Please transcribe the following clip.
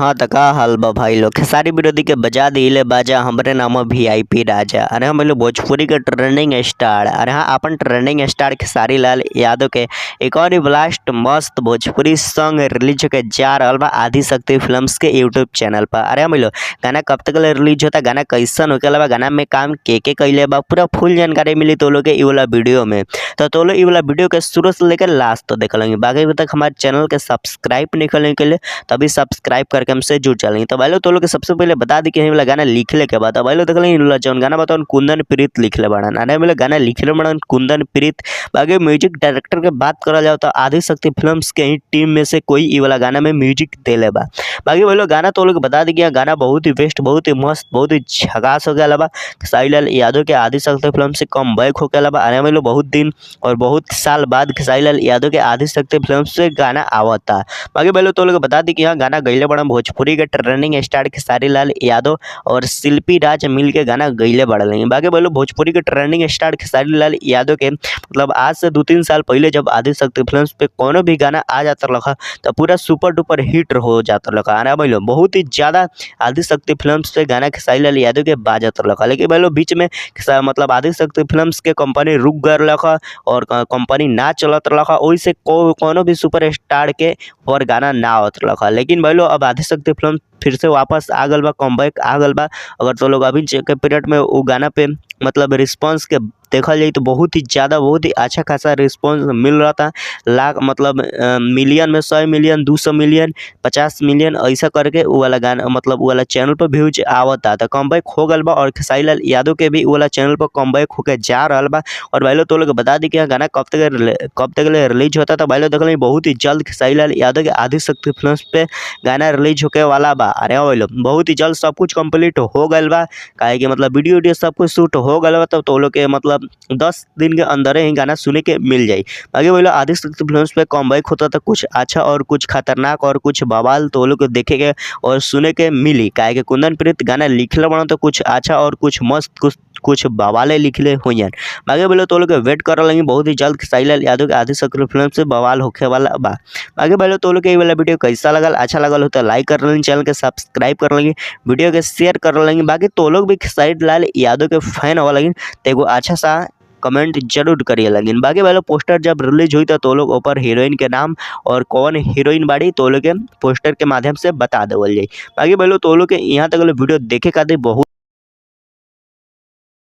हाँ त का हाल बा भाई लोग। खेसारी विरोधी के बजा दिले बाजा, हमरे नाम वीआईपी राजा। अरे हम लोग भोजपुरी के ट्रेंडिंग स्टार। अरे हाँ, अपन ट्रेंडिंग स्टार खेसारी लाल यादव के एक और ब्लास्ट मस्त भोजपुरी सॉन्ग रिलीज होके जा रहल बा आदि शक्ति फिल्म्स के यूट्यूब चैनल पर। अरे हम लोग गाना कब तक ले रिलीज होता, गाना कैसन होके बा, गाना में काम के कैले बा, पूरा फुल जानकारी मिली तो लोग के इ वाला वीडियो में। तो लोग इ वाला वीडियो के शुरू से लेकर लास्ट तक देख लेंगे। बाकी अभी तक हमारे चैनल के सब्सक्राइब नहीं करने के लिए तभी सब्सक्राइब करके हमसे जुड़ चलेंगे। तो भाई लोग तो लोग सबसे पहले बता दी कि वाला गाना लिखले के बाद भाई लोग देख लेंगे जौन गाना बताओ कुंदन प्रीत लिखले बड़न। अरे वाला गाना लिखले बड़न कुंदन प्रीत। बाकी म्यूजिक डायरेक्टर के बात करल जाओ तो आदि शक्ति फिल्म्स के ही टीम में से कोई इ वाला गाना में म्यूजिक देले बा। बाकी भाई लोग गाना तो लोग बता दी कि गाना बहुत ही बेस्ट, बहुत ही मस्त, बहुत ही झकास हो गया बा। खेसारी लाल यादव के आदि शक्ति फिल्म से कम बैक हो गया बा। अरे भाई लोग बहुत दिन और बहुत साल बाद खेसारी लाल यादव के आदि शक्ति फिल्म से गाना आवता। बाकी भाई लोग तो लोग बता दी कि यहाँ गाना गईले बड़ा भोजपुरी के ट्रेंडिंग स्टार खेसारी लाल यादव और शिल्पी राज मिल के गाना गईले बड़ा लेंगे। बाकी भाई लोग भोजपुरी के ट्रेंडिंग स्टार खेसारी लाल यादव के मतलब आज से 2-3 साल पहले जब आदि शक्ति फिल्म पे कोनो भी गाना आ जाता रहा तो पूरा सुपर डुपर हिट हो जाता रहा। अरे भाई लोग बहुत ही ज़्यादा आदि शक्ति फिल्म पे गाना खेसारी लाल यादव के बाजत रहा। लेकिन भाई लोग बीच में मतलब आदि शक्ति फिल्म्स के कंपनी रुक गए रहा और कंपनी ना चलत रहा, ओहि से कोनो भी सुपर स्टार के और गाना ना आवत रहा। लेकिन भाई लोग अब आदि शक्ति फिल्म फिर से वापस आ गल बा, कमबैक आ गल बा। अगर तो लोग अभी के पीरियड में वो गाना पे मतलब रिस्पॉन्स के देखा जाए तो बहुत ही ज़्यादा बहुत ही अच्छा खासा रिस्पॉन्स मिल रहा था। लाख मतलब मिलियन में 100 मिलियन, 200 मिलियन, 50 मिलियन ऐसा करके वो वाला गाना मतलब वो वाला चैनल पर व्यूज आवता। तो कमबैक हो गल बा और खेसारी लाल यादव के भी वो वाला चैनल पर कमबैक होके जा रहा बा। और भाई लोग तो लोग बता दी कि गाना कब तक रिलीज होता। तो भाई लोग देख बहुत ही जल्द खेसारी लाल यादव के आदि शक्ति फिल्म पे गाना रिलीज होके वाला बा। अरे भाई लोग बहुत ही जल्द सब कुछ कंप्लीट हो गल बा, काहे कि मतलब वीडियो वीडियो सब कुछ शूट हो गल बा। तब तो लोग के मतलब 10 दिन के अंदर ही गाना सुने के मिल जाए। बाकी बोलो आदि शक्ति फिल्म्स पे कमबैक होता तो कुछ अच्छा और कुछ खतरनाक और कुछ बवाल तो लोग देखे के और सुने के मिली। काहे कि कुंदन प्रीत गाना लिखले बना तो कुछ अच्छा और कुछ मस्त कुछ बवाले लिखले हुई। बाकी बोलो तो लोग वेट कर लेंगे, बहुत ही जल्द खेसारी लाल यादव के आदि शक्ति फिल्म से बवाल होखे वाला बा। बाकी बोलो तो लोग ये वाला वीडियो कैसा लगल, अच्छा लगल हो तो लाइक कर लेंगे, चैनल के सब्सक्राइब कर लेंगे, वीडियो के शेयर कर लेंगे। बाकी तो लोग भी खेसारी लाल यादव के फैन हो लगिन तो एगो अच्छा सा कमेंट जरूर करिए लगिन। बाकी भाई लोग पोस्टर जब रिलीज हुई तो लोग ऊपर हीरोइन के नाम और कौन हीरोइन बाड़ी तो लोग के पोस्टर के माध्यम से बता देवल जाए। बाकी भाई लोग तो लोग के यहाँ तक वीडियो देखे खातिर बहुत